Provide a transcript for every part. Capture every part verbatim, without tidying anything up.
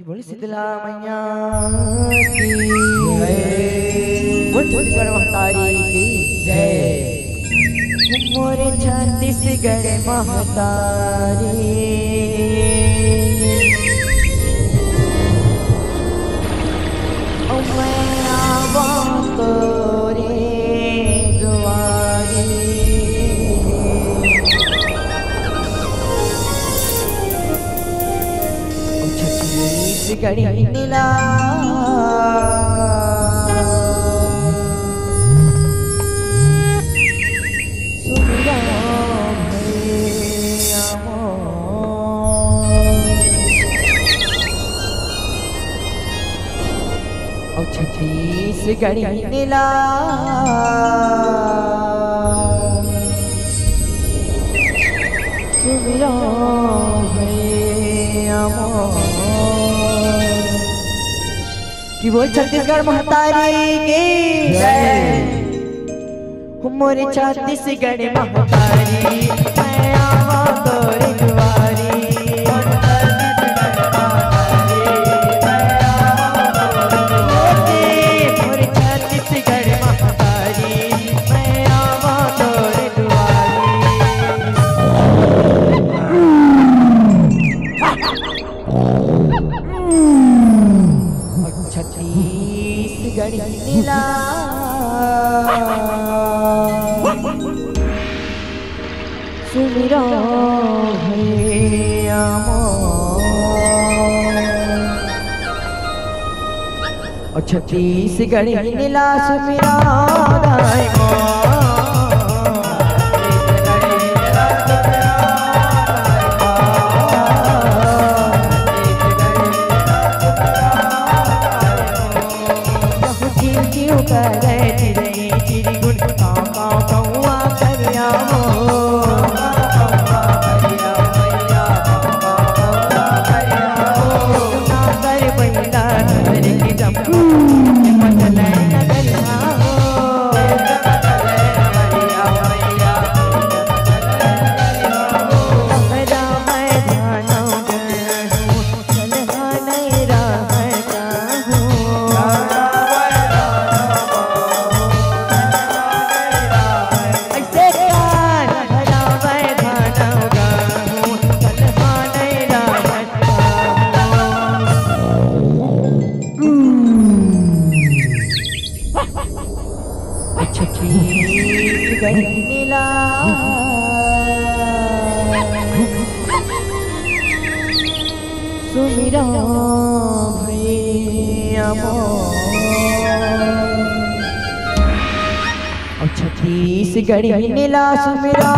बोल शीतला मैया की जय। बोल छत्तीसगढ़ महतारी की जय। मोरे छत्तीसगढ़ महतारी, ओ मैं आवा तोरे दुआरी। ओ छत्तीसगढ़ी नीला सुमिरा भैया मोर। ओ छत्तीसगढ़ी नीला सुमिरा भैया मोर। कि बोल छत्तीसगढ़ महतारी की जय। मोर छत्तीसगढ़ महतारी, मैं आवा तोरे दुआरी। मोर छत्तीसगढ़ महतारी, मैं आवा तोरे दुआरी। छत्तीसगढ़ नीला सुमिरा भैया मोर। ओ छत्तीसगढ़ नीला सुमिरा दाई मोर। छत्तीसगढ़ नीला सुमिरा भैया मोर। ओ छत्तीसगढ़ नीला सुमिरा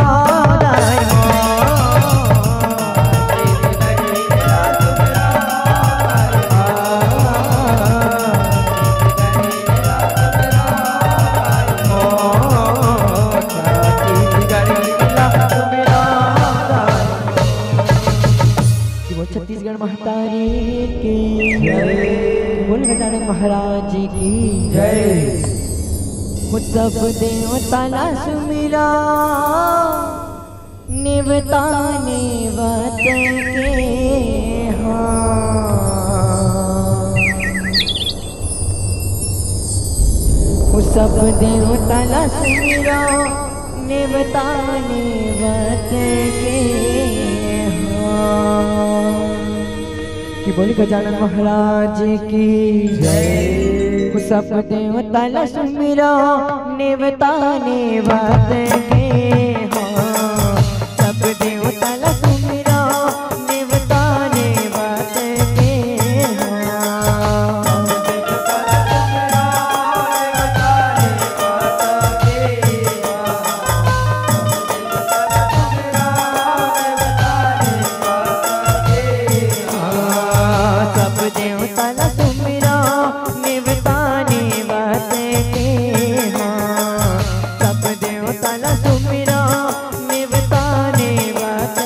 छत्तीसगढ़ महतारी की जय। बोल गजानन महाराज की जय। वो सब देवता ला सुमिरा, नेवता नेवत के हाँ। वो सब देवता ला सुमिरा, नेवता नेवत के हाँ। कि बोल गजानन महाराज की जय। सब देवता ला सुमिरा, नेवता नेवत के हाँ। सब देवता ला सुमिरा, नेवता नेवत के हाँ। सब देवता ला सुमिरा, नेवता नेवत के हाँ। सब देवता ला सुमिरा, नेवता नेवत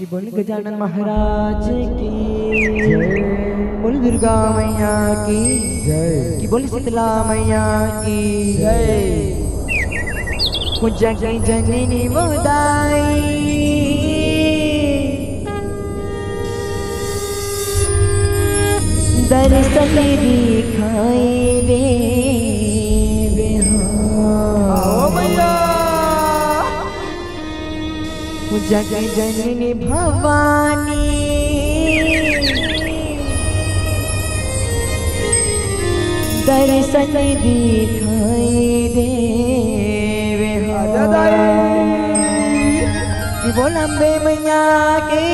कि बोल गजानन महाराज की, बोल दुर्गा मैया की, कि बोल शीतला मैया की। जग जननी मोदाई दर्शन दिखाई दे। जग जननी भवानी दर्शन दिखाई दे। कि बोल अम्बे मैया की।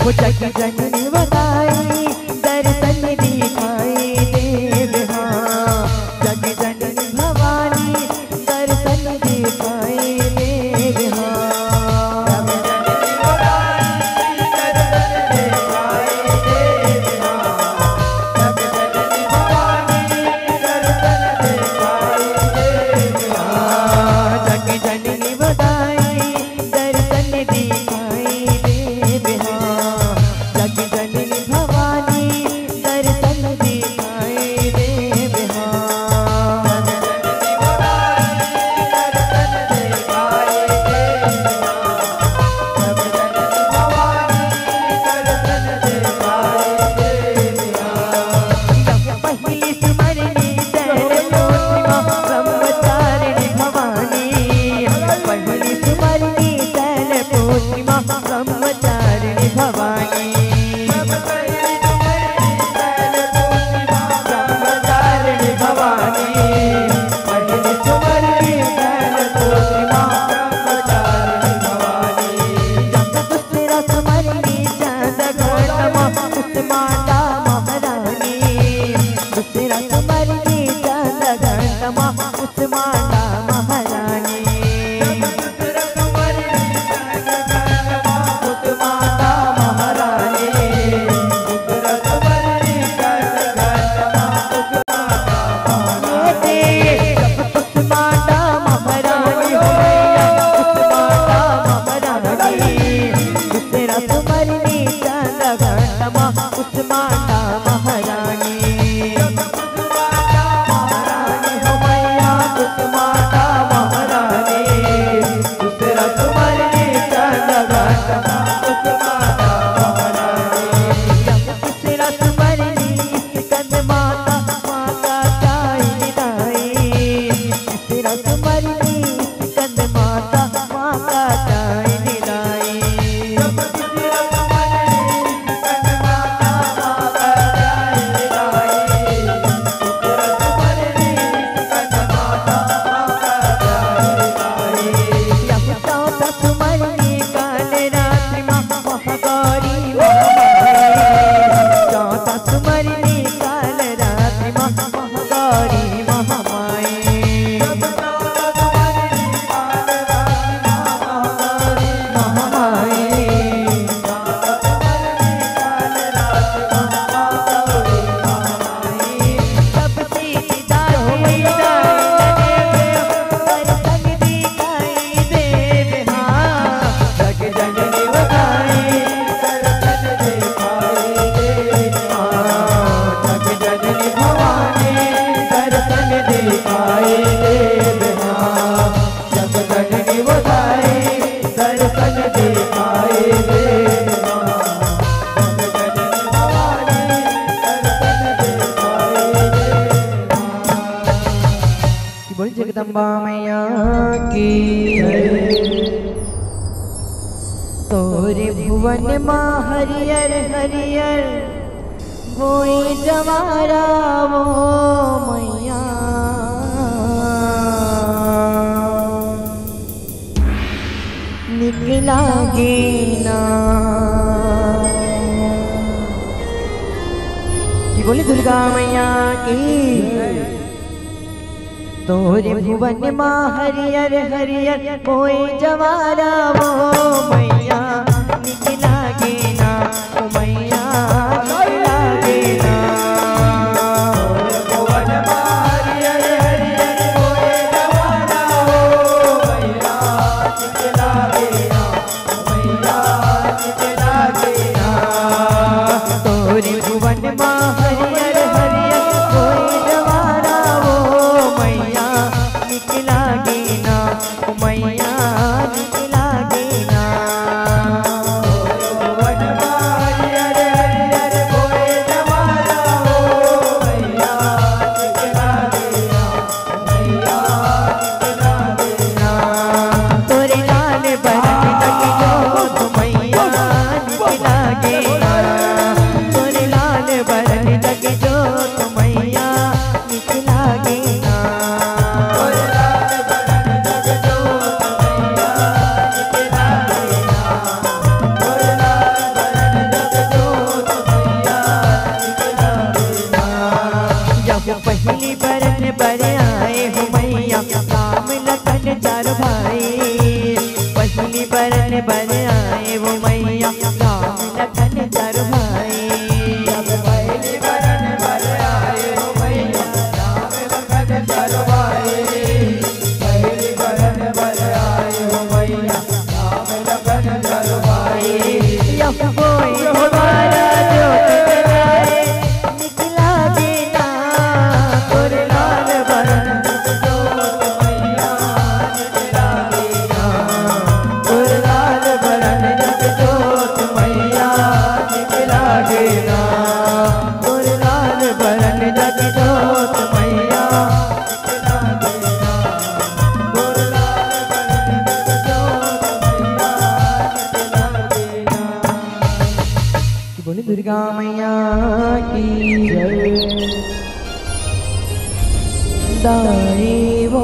वो जग जननी बताई दर्शन दिखाई देव हाँ। जग जननी भवानी दर्शन दिखाई देव हाँ। जग जननी बताई दर्शन दिखाई देव हाँ। जग जननी भवानी दर्शन दिखाई देव हाँ। पहली सुमरनी शैल पोत माँ ब्रह्मचारिणी भवानी। पहली सुमरनी शैल पोत बोल जगदम्बा मैया की। तोरे भुवन मा हरियर हरियर बोए जवारा वो मैया। निकला गे ना। कि बोली दुर्गा मैया की। तोरे भुवन मा हरियर हरियर बोए जवारा वो मैया। निकला गे ना ओ मैया, निकला गे ना। तोरे भुवन मा हरियर हरियर बोए जवारा वो मैया। निकला गे ना ओ मैया, निकला गे ना। तोरे लाल बरन तक जोत मैया निकला गे ना। तोरे लाल बरन तक जोत मैया निकला गे ना। यह पहली बरन बर आए हो मैया, राम लखन चार भाई। पहली बरन बर आए हो मैया, राम लखन चार भाई। यह कोई हमारा जोत जलाए, निकला गे ना तोरे लाल बरन। तोरे लाल बरन जग जोत मैया, निकला गे ना। तोरे लाल बरन जग जोत मैया। बोले दुर्गा मैया की जय। दाई वो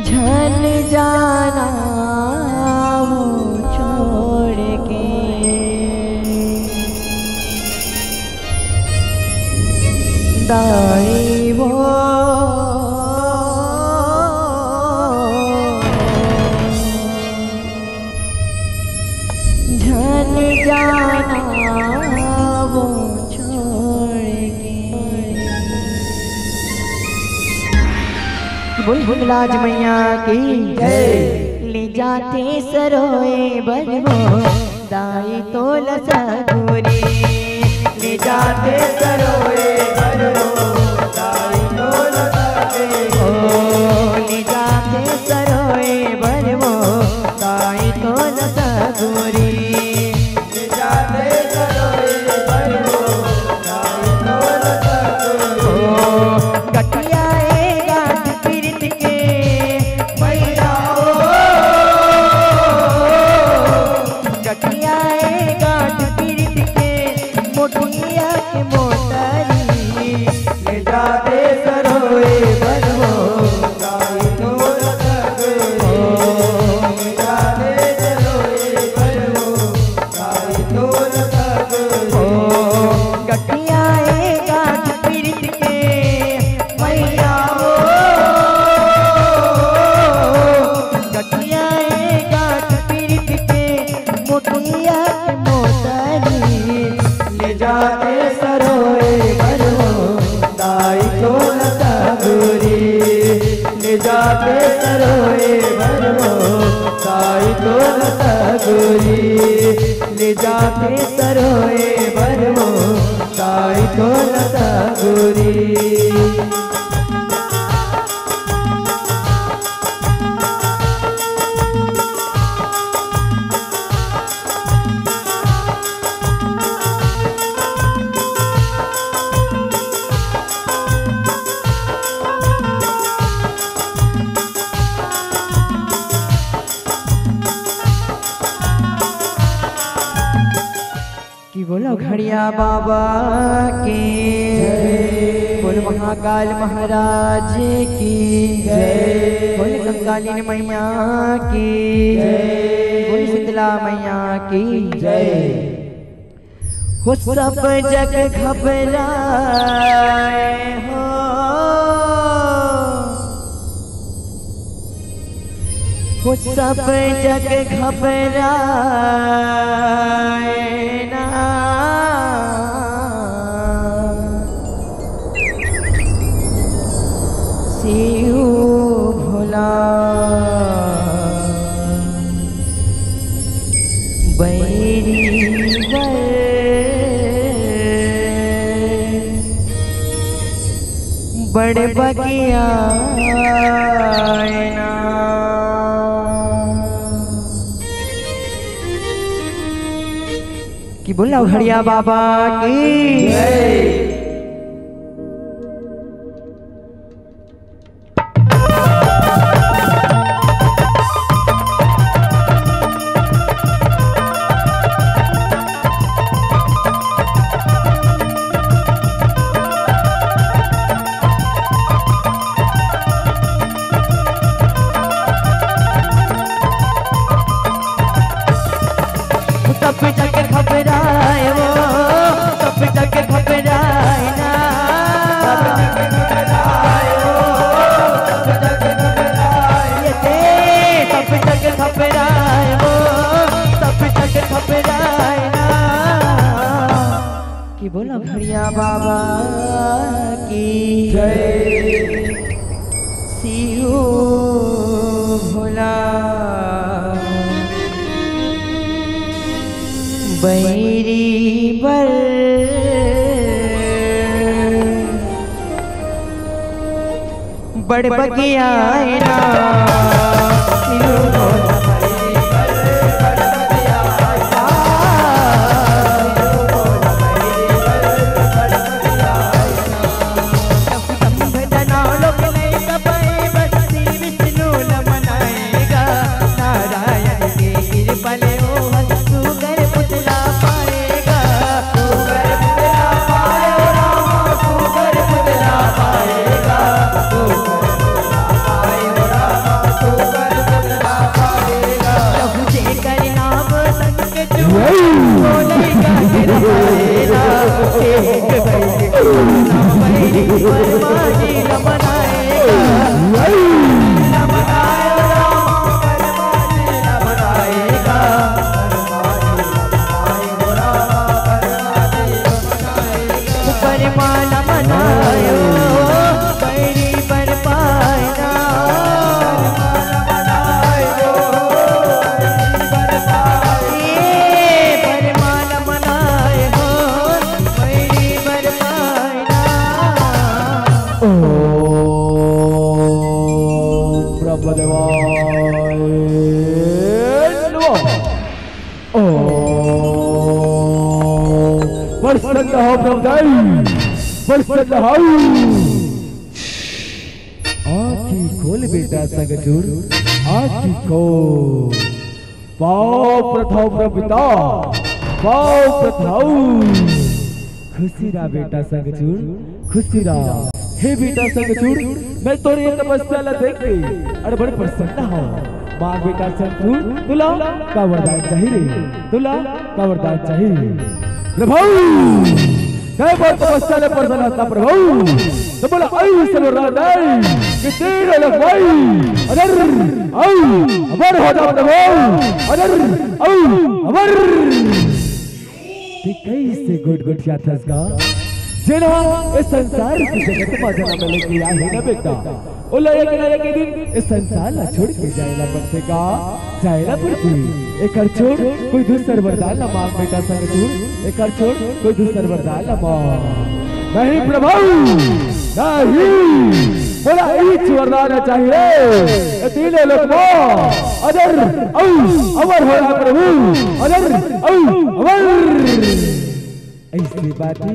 झन जाना वो छोड़ के। दाई वो झन जाना वो छोड़ के। बोल हिंगलाज मैया की जय। ले जाथे सरोए बर वो दाई तोला सगुरी। ले जाथे सरोए बर वो दाई तोला सगुरी। ओ, ले जाथे सरोए बर वो दाई तोला सगुरी। ले जाथे सरोए बर वो दाई तोला सगुरी। ओ, गठिया ए गांठ पीरित के मैया ओ। गठिया ए गांठ पीरित के मोटिया के मोटरी। ले जाथे सरोए बर वो दाई तोला सगुरी। ले जाथे सरोए बर वो दाई तोला सगुरी। गठिया ए गांठ पीरित के मैया ओ। गठिया ए गांठ पीरित के मोटिया के मोटरी। ले जाथे सरोए बर वो दाई तोला सगुरी। ले जाथे सरोए बर वो दाई तोला सगुरी। ले जाथे सरोए बर वो दाई तोला सगुरी। कि बोलो घड़िया बाबा की, बोल महाकाल महाराज की, बोल कंकालीन मैया की, बोल शीतला मैया की। हो सब जग घबराए हो, हो सब जग घबराए ना, शिव भोला बैरी बर बड़ बगिया ना। कि बोला घड़िया बाबा की। तब जग घबराए वो, तब जग घबराए ना। ये दे, तब जग घबराए वो, तब जग घबराए ना। कि बोला घड़िया बाबा की जय। शिव भोला बैरी बर बड़ बगिया ना। प्रभुदेवाय नमः। ओम। प्रसन्न हो प्रभुदेव, प्रसन्न हो। आँखी खोल बेटा संगचूड़, आँखी खोल। पाँव परत हँव प्रभु पिता, पाँव परत हँव। खुशी रह बेटा संगचूड़, खुशी रह। हे बेटा संगचूड़, मैं तोर ये तपस्या ला देख के अड़बड़ प्रसन्न हँव। माँग बेटा संगचूड़, तुला का वरदान चाही रे? तुला का वरदान चाही? प्रभु, कई बार तपस्या ले प्रसन्न हस ना प्रभु, त बोला अइसन वरदान दे कि तीनों लोक भाई अजर अउ अमर हो जा प्रभु, अजर अउ अमर। ते कइसे गोठगोठियाथस गा? जेन ह ए संसार के जगत म जनम लेके आए हे ना बेटा, ओला एक ना एक दिन ए संसार ला छोड़ के जाए ला पड़थे गा, जाए ला पड़थे। एकर छोड़ कोई दूसर वरदान ला मांग बेटा संगचूड़, एकर छोड़ कोई दूसर वरदान ला मांग। नहीं प्रभु, नहीं। मोला इच वरदान चाहिए। ए तीनों लोक म अजर अउ अमर होना प्रभु, अजर अउ अमर। अइसे बात हे,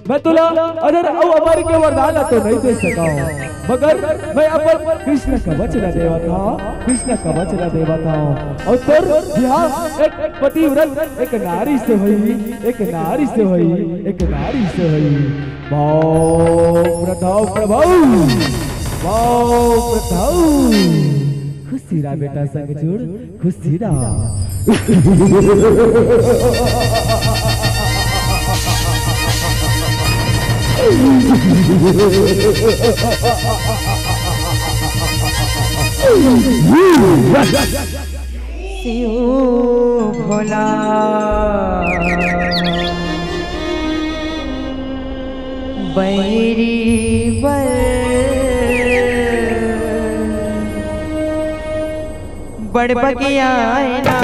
मैं तोला अजर अउ अमर के वरदान ला तो नहीं दे सकव, मगर मैं अपन कृष्ण कवच ला देवत हंव, कृष्ण कवच ला देवत हंव। अउ तोर बिहाव एक पतिव्रत, एक नारी से होही, एक नारी से होही, एक नारी से होही। वाह प्रताप प्रभु, वाह प्रताप। खुशी रह बेटा संग जुड़, खुशी रह। शिव भोला बैरी बर बड़ बगिया आए ना।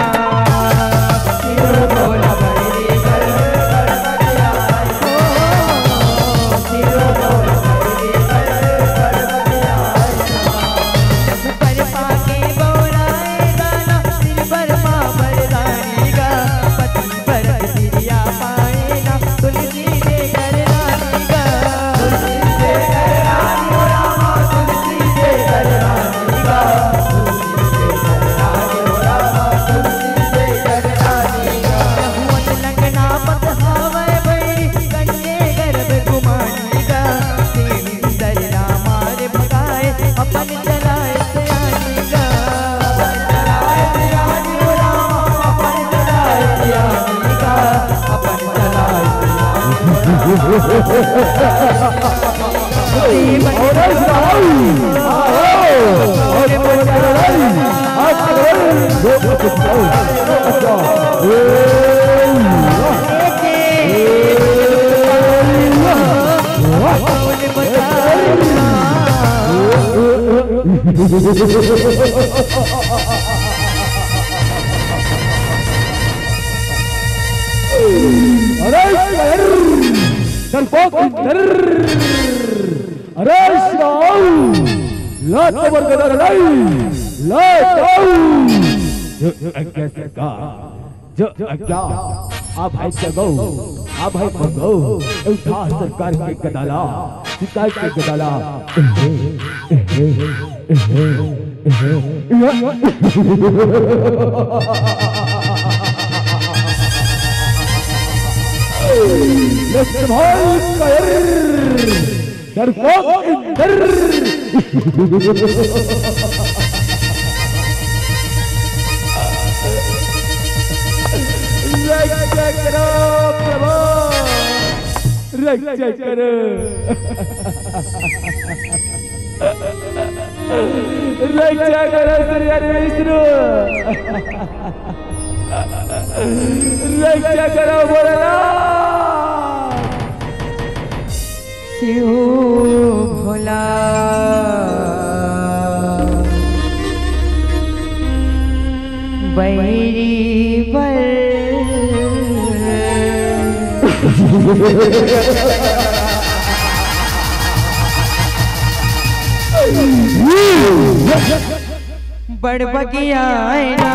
अरे, डरपोक, डर। अरे, शिवा, ला तोर गदा ला, ला। जो आज्ञा सरकार, जो आज्ञा। आ भाई जगो, आ भाई भगो, उठा सरकार के गदा ला, सरकार के गदा ला। डरपोक इंद्र। रक्षा करो प्रभु, रक्षा करो। रक्षा करो श्री हरि विष्णु, रक्षा करो भोलेनाथ। शिव भोला बैरी बर। बड़ बगिया आए ना।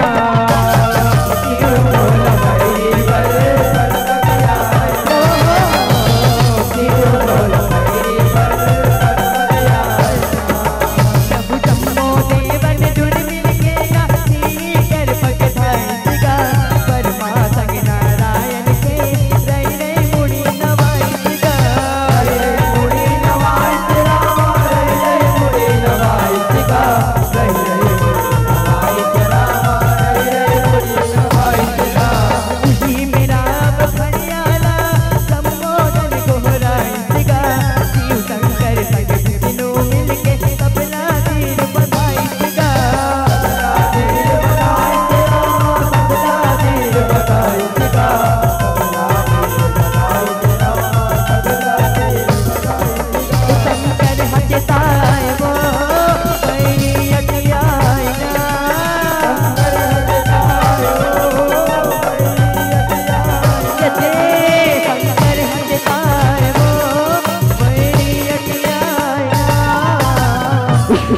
हे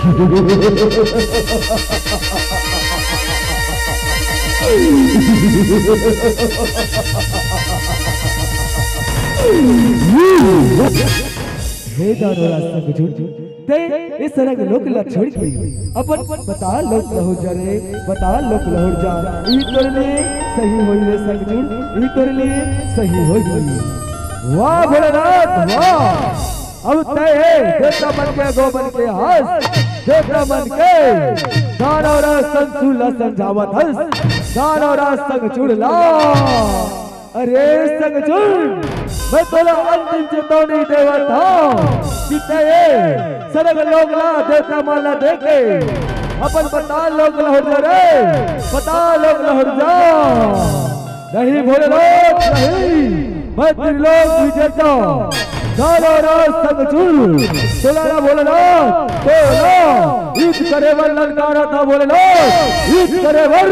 दानव राज संग जुड़, तैं ए सरग लोक ला छोड़ के अपन पताल लोक लहुट जा रे, पताल लोक लहुट जा। ई तोर लिए सही होई रे संग जुड़, ई तोर लिए सही होई। वाह भोलेनाथ वाह। अब तैं हे देवता मन के गो मन के हस, देवता मन के दानव राज संग जुड़ ला समझावत हस, दानव राज संग जुड़ ला। अरे संग जुड़, मैं तोला अंतिम चेतावनी देवत हूँ कि तैं ए सरग लोक ला देवता मन ला देके अपन पताल लोक लहुट जा रे, पताल लोक लहुट जा। नहीं भोलेनाथ नहीं, मैं त्रिलोक विजेता दानव राज संग जुड़, तोला ना भोलेनाथ तोला युद्ध करे बर ललकारत हूँ भोलेनाथ, युद्ध करे बर।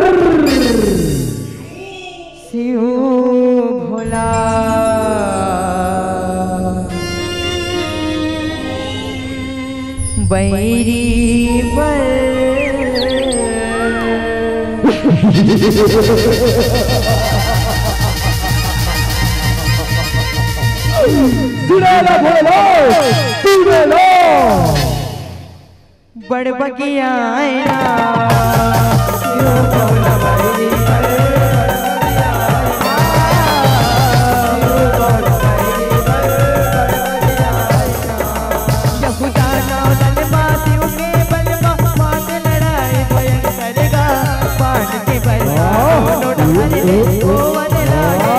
शिव भोला बैरी बर। जुड़ेला भोलेनाथ, जुड़ेला। बड़ बगिया आए ना। यहूदा नौदल मासियों के बलवा, मात लड़ाई भयंकर गा, पान के बलवा, दोनों डाले, ओ वन लागे,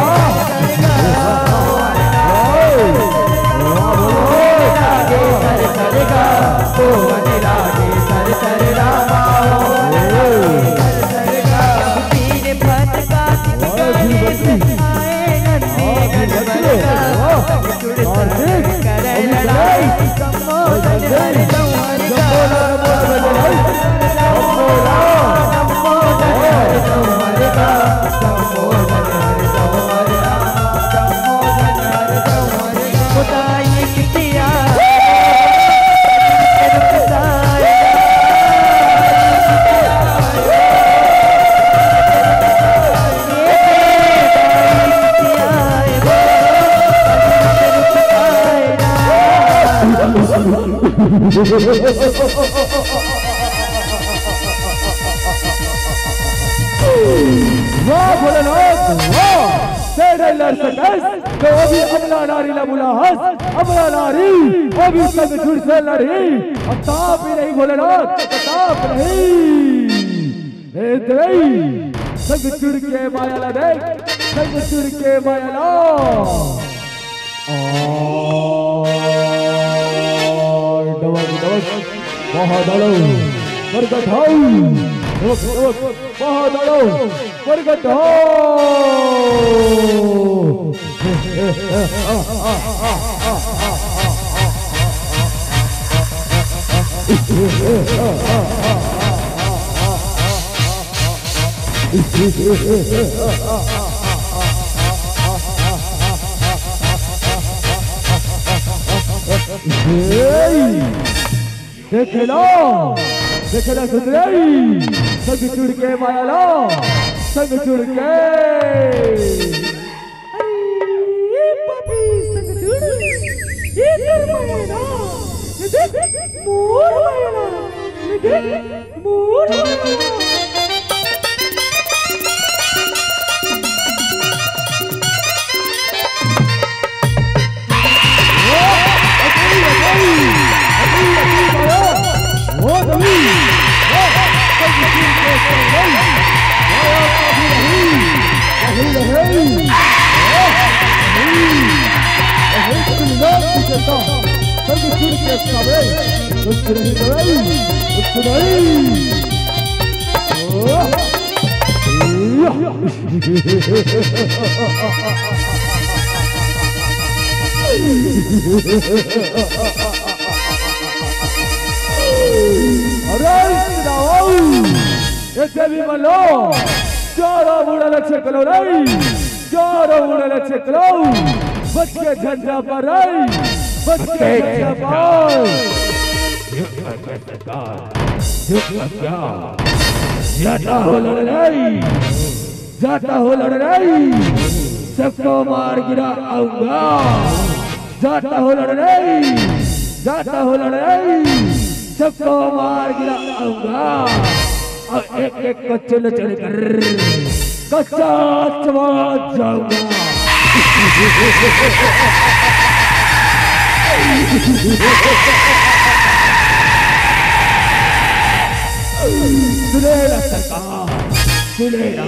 वाह भोलेनाथ वाह। तेरे लड़ सकस तो वो भी अबला नारी ला बुला हस, अबला नारी वो भी संग जुड़ से लड़ही। अब ताप ही नहीं भोलेनाथ, ताप नहीं। ए तेरी संग जुड़ के माया ला देख, संग जुड़ के माया ला। आ, डबक, डबक, महादानव प्रगट हौ। डबक, डबक, महादानव प्रगट हौ। देखे ला, देखे ला सुंदरी, संग जुड़ के माया ला, संग जुड़ के। अरे, ये पापी संग जुड़, ये कर माया ला, ये देख, मोर माया ला, ये देख, मोर माया ला। अरे सुनाओ, ये देवी मलो, चारों मुड़ा लक्ष्य कलो रे, चारों मुड़ा लक्ष्य कलो, बच के झंडा पर रे, बच के झंडा पर। का सरकार, युद्ध का क्या? जाता हो लड़ाई, जाता हो लड़ाई, सबको मार गिरा आऊंगा। जाता हो लड़ाई, जाता हो लड़ाई, सबको मार गिरा आऊंगा। और एक एक को चुन चुन कर कच्चा चबा जाऊंगा। सुने ना सरकार, सुने ना।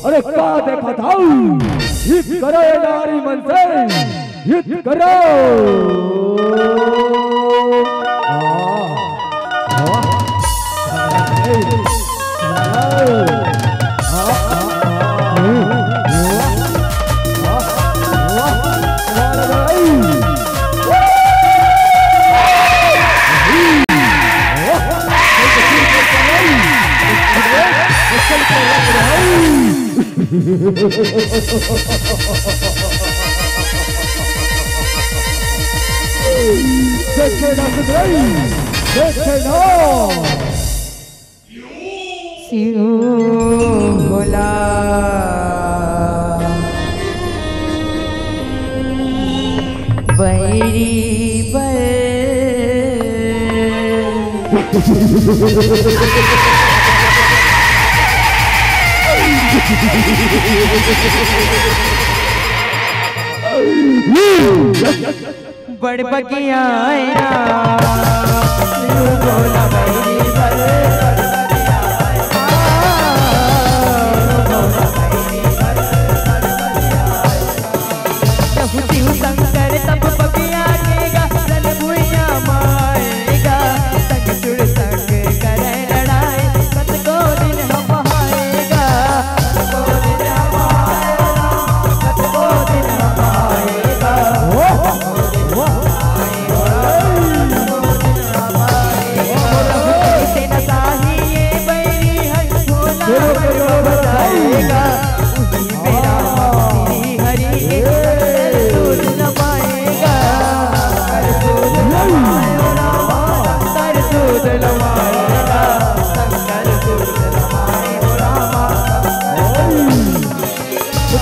अरे का देखत हऊ? हित करे नारी मन से, हित करो। देखे ना सुधरई, देखे ना। शिव भोला बैरी बर। बड़ बगिया आए ना, शिव भोला बैरी बर। जब शिव शंकर तब बगिया के गा, रन भुइया माएगा, संग सुर संग करे लड़ाई, कतको दिन हम आएगा, कतको दिन हम आएगा, कतको दिन हम आएगा।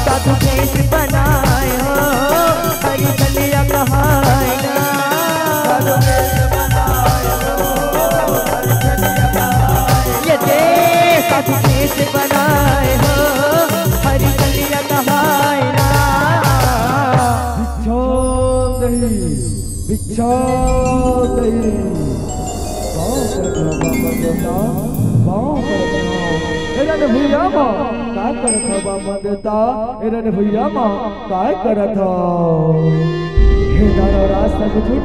साधु भेष बनाए हो, हरि चलिया कहाए ना। ये दे साधु भेष बनाए हो, हरि चलिया कहाए ना। भिक्षा दही, भिक्षा दही। पाँव परत हव बामन देवता, पाँव परत हव। ए रन भुइया मा का करत हव बामन देवता, ए रन भुइया मा काय करत हव? हे दानव राज संग झुट,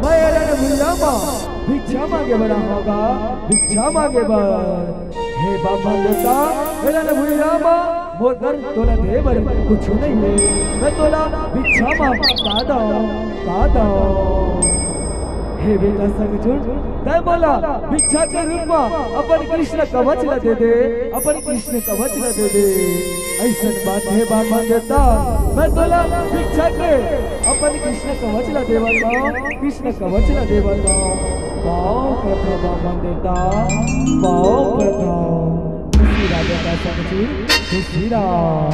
मैं ए रन भुइया मा भिक्षा मांगे बर आहूं गा, भिक्षा मांगे बर। हे बामन देवता, ए रन भुइया मा मोर कर तोला दे बर कुछु नइ हे। मैं तोला भिक्षा मा का दंव, का दंव? हे बेटा संग झुट, तैं मोला भिक्षा के रूप मा अपन कृष्ण कवच ला दे दे, अपन कृष्ण कवच ला दे दे। अइसन बात हे बामन देवता, मैं तोला भिक्षा के अपन कृष्ण कवच ला देवत हंव, कृष्ण कवच ला देवत हंव। पाँव परत हंव बामन देवता, पाँव परत हंव। खुशी राजा का संग झुट, खुशी राम।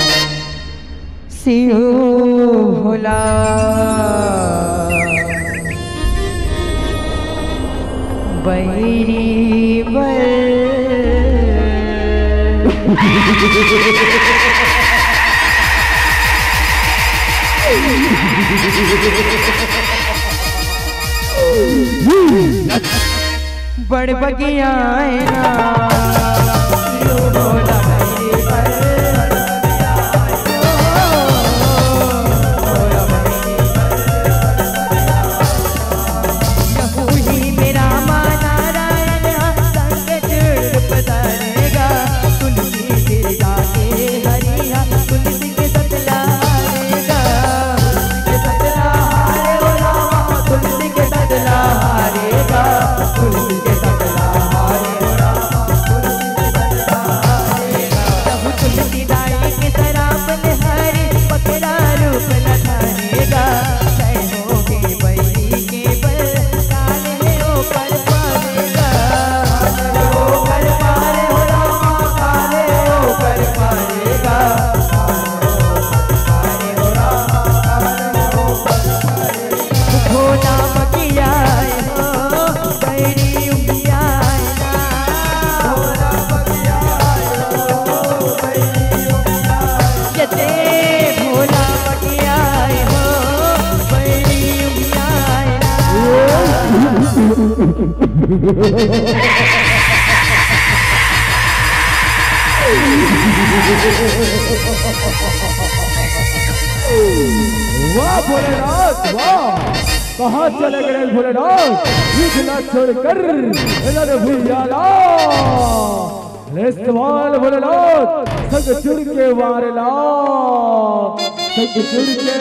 शिव भोला बैरी बर। बड़ बगिया आए ना। वाह भोलेनाथ, वाह। कहाँ चले गए भोलेनाथ? युद्ध ना छोड़कर इन्होंने भुइयां ला। ले सवाल भोलेनाथ, संग जुड़ के वार ला, संग जुड़ के।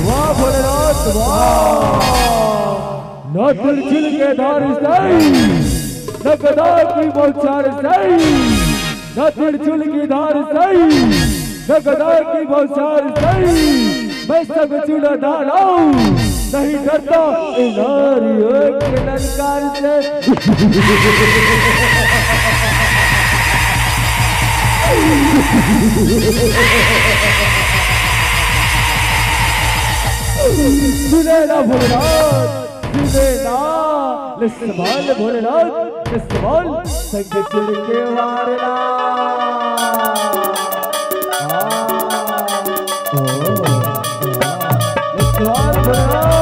वाह भोलेनाथ, वाह। न तिरछुल के धार सही, न गदा की बौछार सही, न तिरछुल की धार सही, न गदा की बौछार सही। मैं संग जुड़ दानव, नहीं डरता ए नारियों के ललकार से। सुने ना भोलेनाथ, सुने ना। ले सवाल भोलेनाथ, ले सवाल संग जुड़ के वार ला। हाँ। ओ, हाँ। ले सवाल भोलेनाथ।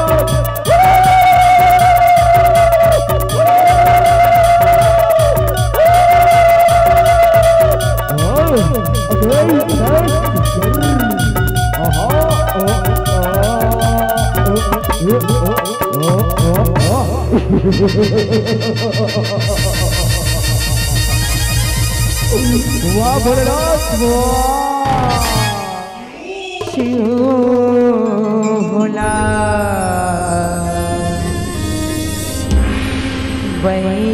वाह भोलेनाथ, वाह। शिव भोला बैबर।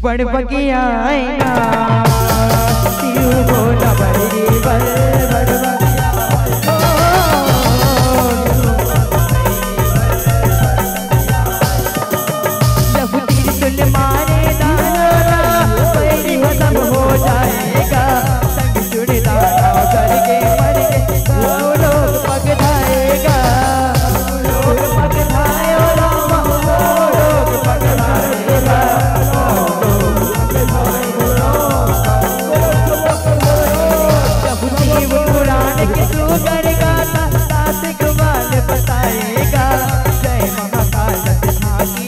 बड़ बगिया आएगा, शिव भोला बैबर, बड़ बगिया आएगा। लहू त्रिशूल मारे दाना, बैरी भस्म हो जाएगा। संग जुड़ दाना करके मर के, सब लोग पगलाएगा। लोग पगलाए ओ रामा, लोग पगलाएगा। प्रभु शिव पुराण के तू कर गाथा, सात ग्वाल बताएगा। जय महाकाल, जय महाकाल।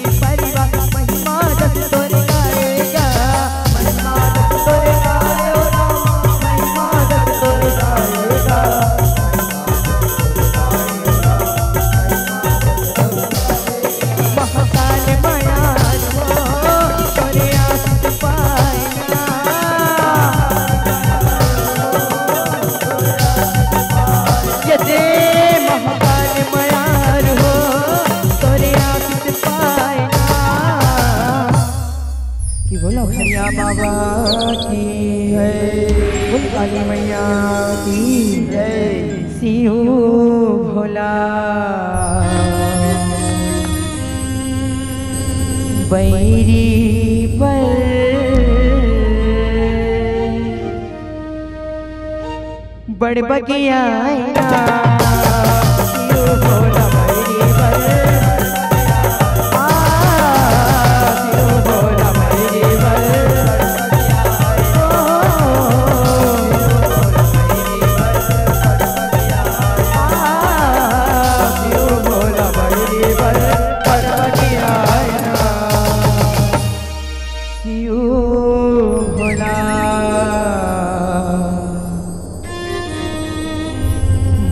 कि बोलो खड़िया बाबा की जय, बोल काली मैया की जय। शिव भोला बैरी बैर। बड़ बगिया आएगा।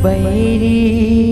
बैरी